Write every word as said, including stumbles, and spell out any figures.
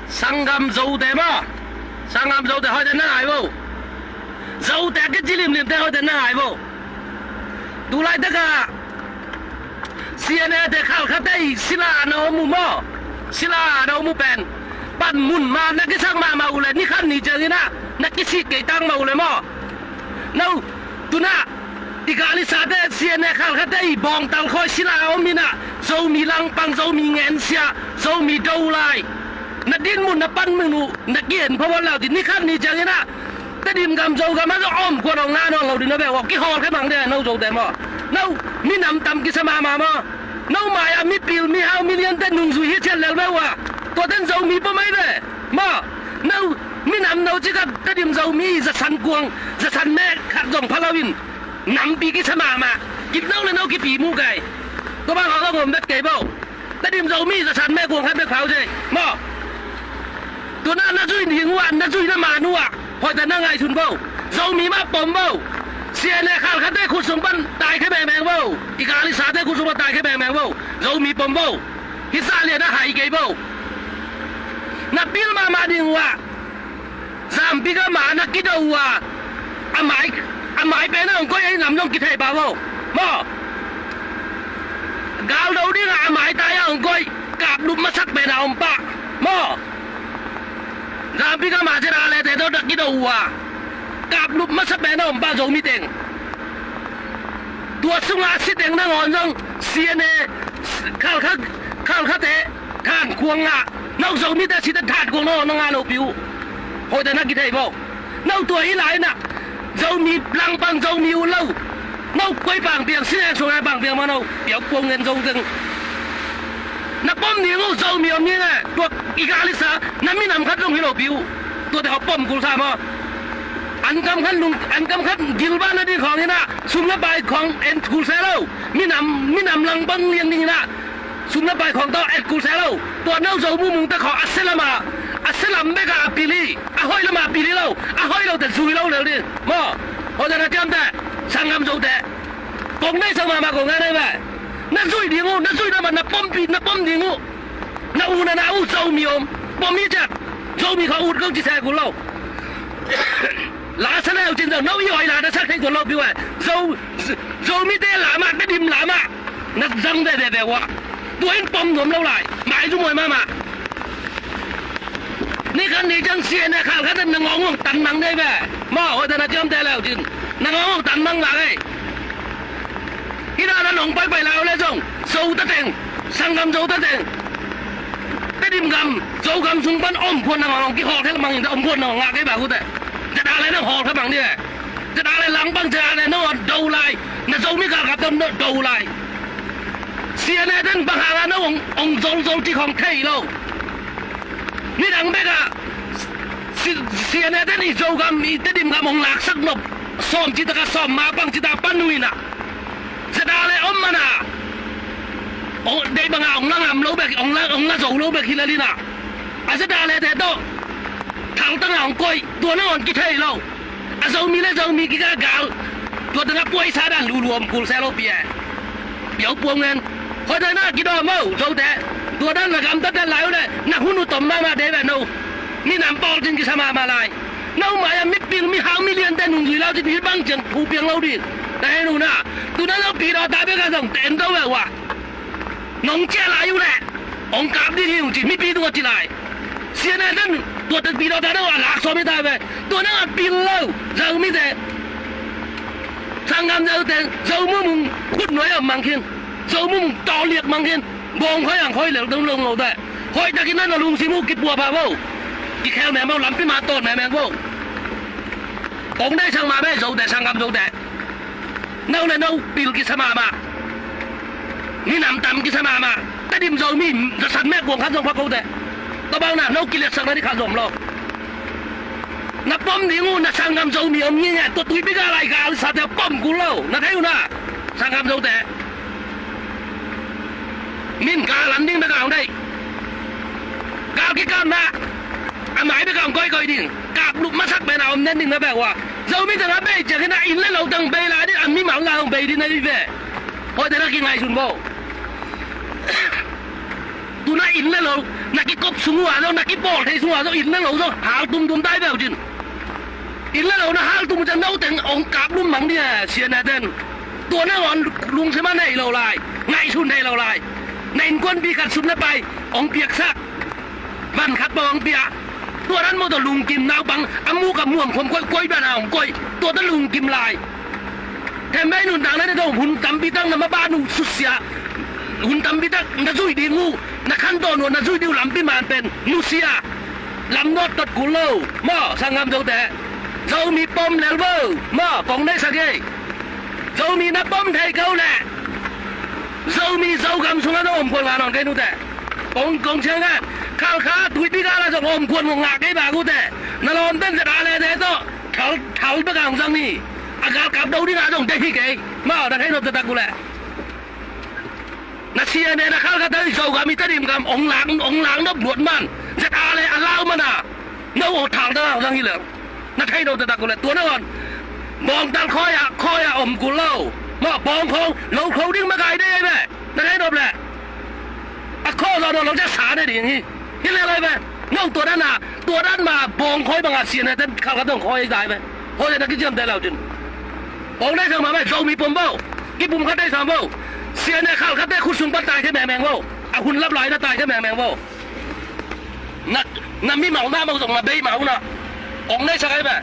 Sanggam Zote maw, sanggam Zote hoihtak na ngai vo. Zote a kici limlimte hoihtak na ngai vo. Tulaitak a C N A te Khalkhate i sila na om uh maw, sila na om uh pen panmun mah na kisak mahmah uh leh, ni khat ni ciangin ah na kisik kei tak mah uh leh maw. No, tu-in ah i Kalisate, C N A Khalkhate i bawngtal khawi sila om in ah, Zomi langpang, Zomi ngensia, Zomi do lai na dinmun, na panmun uh na ki-en phawon lau ding, ni khat ni ciangin ah Tedim gam, Zogam ah zong om kuan hong na nawn lo ding na bek uh. Kihawlkhia bang ding a, no Zote maw. No, minam tam kisa mahmah maw. No mai-ah mipil, mihau, miliante nungzui hi ciat lel bek uh a, tuaten Zomi pom ahi ve maw. No, minam no cik ah Tedim Zomi zasan kuang, zasan meh khat zong pha lo in, nampi kisa mahmah. Kip no le no kipi mu kei. Tua bang hong om vet kei bo. Tedim Zomi zasan meh kuang khat bek pha uh ci maw. Tu-in ah na zui ding uh ah, na zui na man uh ah hoihtak na ngaihsun bo. Zomi mah pom bo. C N A Khalkhate khut sung pan taikhia bengmeng bo. I Kalisate khut sung pan taikhia bengmeng bo. Zomi pom bo. Hih zah lian a hai kei bo. Na pil mahmah ding uh ah, Zampi gam ah na kido uh a, a mai, a mai pen a hong koih a, hih lam zong kithei pah vo maw. Gal do ding a, a maitai a hong koih, kaplup masak pen a om pah maw. Zampi gam ah ZRA lete tawh na kido uh a, kaplup masak pen a om pah Zomi teng. Tua sungah a si teng nangawn zong C N A, Khalkha, Khalkhate thankuang ngah, no Zomite a si teng thankuang nangawn na ngah lopi uh. Hoihtak na kithei vo. No tua hi lai in ah, Zomi langpang, Zomi ut lo. No koi pang piang, si neng suang neng pang piang maw, no piau puang ngen Zo teng. Na pom ding uh, Zomi om ni leh, tua i Kalisa, na minam khat zong hi lopi uh. Tuate khawng pom kul sa maw. An kam khat lung, an kam khat gilvah nading khawng in ah, sum le pai khawng en kul se lo. Minam, minam langpang liang ding in ah, sum le pai khawng tawh en kul se lo. Tua no Zo mumungte khawng a sia lam ah, a sia lam bek ah a pil hi. A hoih lam ah a pil hi lo. A hoih lote zui lo lel ding maw. Hoihtak na ciamteh, sanggam Zote. Kong deihsak mahmah kong ngen ahi ve. Na zuih ding uh, na zuih lam ah na pompi, na pom ding uh. Na u na nau uh Zomi om, pom hi ciang, Zomi khawng ut kong ci se kul lo. La sa leu cin zong, no i oi la na sak thei kul lo pi uh e. Zo, Zomite lam ah, Tedim lam ah na zang veve uh a. Tua in pom nuam lo lai, maizum huai mahmah. Ni khat ni ciang C N A Khalkha teng na ngawng ngawng tan mang dei ve. Maw, hoihtak na ciamteh leu cin, na ngawng ngawng tan mang mah ei. Hih dan a nong paipai lai uh leh zong, Zote teng, sanggam Zote teng, Tedim gam, Zogam sung pan om kuan na ngawng ngawng kihawlkhia mang in, om kuan na ngawng ngawng ngah kei bang uh teh. ZRA le na hawlkhia mang ding e. ZRA le langpang, ZRA le na do lai, na Zomi galkapte na do lai. C N A ten bang hang a na hong, hong zolzol cih khawng thei lo. Nidang bek ah C-, C N A ten i Zogam, i Tedim gam hong laksak nop, sawm citak a sawm, ma bang citak a pan uh in ah, ZRA le om man a, ong deih bang a ong la ngam lo bek, ong la, ong la zo lo bek hi lel in ah, a ZRA le te tawh thaltang a hong koih, tua nangawn kithei lo. A Zomi le Zomi kikah a gal, tua teng a puaisa dan lulu om kul se lo pi e. Piau puang ngen. Hoihtak na kidawm o, Zote. Tua dan na gamtat dan lai uh leh na hun uh tom mahmah dei ve no. Minam pawl cin kisa mahmah lai. No mai-ah mipil, mihau, miliante nungzui lau cin, hih bang ciang thu piang lo ding. Na hei nu na. Tu na lo pi daw ta bek a zong ten do ve uh a. Nong ciah lai uh leh hong kap ding hi ung ci, mipi tungah ci lai. C N A ten tua teng pi daw ta deuh a lak sawm hi ta ve. Tua nang a pil lo, Zomite. Sanggam Zote, Zo mumung khut nuai a mang khin, Zo mumung tawliak mang khin. Bawng khoi ang khoi lel dong long lo te. Hoihtakin na na lungsim uh kipua pha vo. Kikhel meng vo, lampi ma tawt meng meng vo. Kong deihsak mah ve Zote, sanggam Zote. No le no pil kisa mahmah. Minam tam kisa mahmah. Tedim Zomi zasan meh kuang khat zong pha ko te. Tua bang na no kiliatsak na di khat zom lo. Na pom ding uh, na sanggam Zomi om ngiat ngiat, tua tuipi gal a i gal sate pom kul lo. Na thei uh na, sanggam Zote. Min gal an ding bek a hong deih. Gal kikapna a mai bek a hong koikoi ding. Kaplup masak pen a om den ding na bek uh a. Zomi teng a bei ciangin a inn le lo teng bei lai ding, a mimal na hong bei ding na hi ve. Hoihtak na kingaihsun vo. Tu na inn le lo, na kikop sung uh ah zong, na kipawl thei sung uh ah zong, inn le lo zong hal tumtum tai beuh cin. Inn le lo na hal tum uh ciang no teng hong kap lum mang ding a, sian a ten. Tua nangawn lungsim a nei lo lai, ngaihsun thei lo lai. Na innkuanpi khat sum na pai hong piaksak, van khat bang hong pia. Tua dan mawk tawh lungkim naupang a muk a muam khom koih, koih dan a hong koih. Tua tawh lungkim lai. Themvei nuntakna te tawh hun tampi tak na maban uh susia. Hun tampi tak na zuih ding uh, na khantawn uh na zuih ding uh lampi man pen nusia. Lam nawt tot kul lo maw, sanggam Zote. Zomi pom lel vo maw, kong deihsak ei. Zomi na pom thei ko leh Zomi Zogam sungah zong om kuan ngah nawn kei nute. Kong, kong ciang ngat Khalkha tuipi kala zong om kuan ngah kei bak ute. Na lawm ten zet a le te tawh thal, thal bek a hong zang ni. A galkap do dingah zong deih hi kei maw, na theih nop taktak uh leh. Na siane na Khalkha te Zogam i Tedim gam hong lak, hong lak nop luat man, zet a le a lau man a, no aw thal dang a hong zang hi leng. Na theih nop taktak uh leh tua nangawn bawngtal khawi ah, khawi ah om kul lo maw, bawngkhong lo kho ding makai dei ei ve. Na theih nop leh a khaw zaw nawn lo ciang sa ne ding hi. Hi lel ei ve. No tua dan a, tua dan ma bawngkhawi bang a siane ten Khalkha te hong khawi ei zai ve. Hawile na kiciamteh lau cin. Kong deihsak mahmah ei, Zomi pom vo. Kipum khat deihsak vo. Siane Khalkha te khut sung pan taikhia mengmeng vo. A hun lap lai na taikhia mengmeng vo. Na, na mimal mahmah uh zong na bei mah uh na. Kong deihsak ei ve.